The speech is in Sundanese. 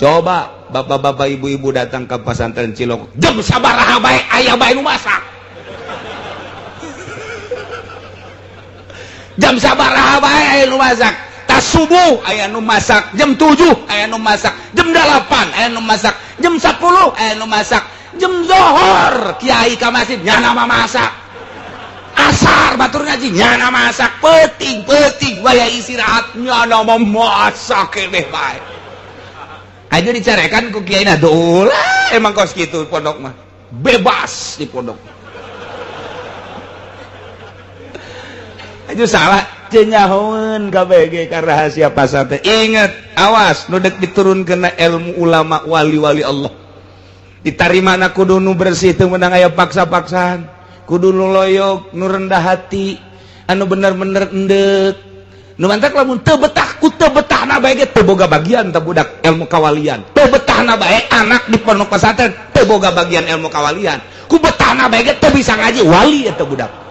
Coba bapak-bapak, ibu-ibu datang ke Pesantren Cilongok, jam sabaraha bae aya bae nu masak. Jam sabaraha bae aya nu masak. Tas subuh aya nu masak, jam 7 aya nu masak, jam 8 aya nu masak, jam 10 aya nu masak, jam zohor kiai ka masjid nyana masak, asar batur ngaji nyana masak, peuting peuting waya istirahat nyana masak keneh bae. Aja dicarekan ku kiai na dolah, emang kos gitu pondok mah bebas di pondok. Aja salah cenyahoeun KBG ka rahasia pasate. Ingat, awas nu dek diturunkeun ilmu ulama wali-wali Allah. Ditarima na kudu nu bersih, teu meunang aya paksa-paksaan. Kudu nu loyok, nu rendah hati, anu bener-bener endek. Nu mantak lamun teu betah ku teu betahna bae ge teu boga bagian teu budak ilmu kawalian. Teu betahna bae anak di pondok pesantren teu boga bagian ilmu kawalian. Ku betahna bae ge teu bisa ngaji wali eta budak.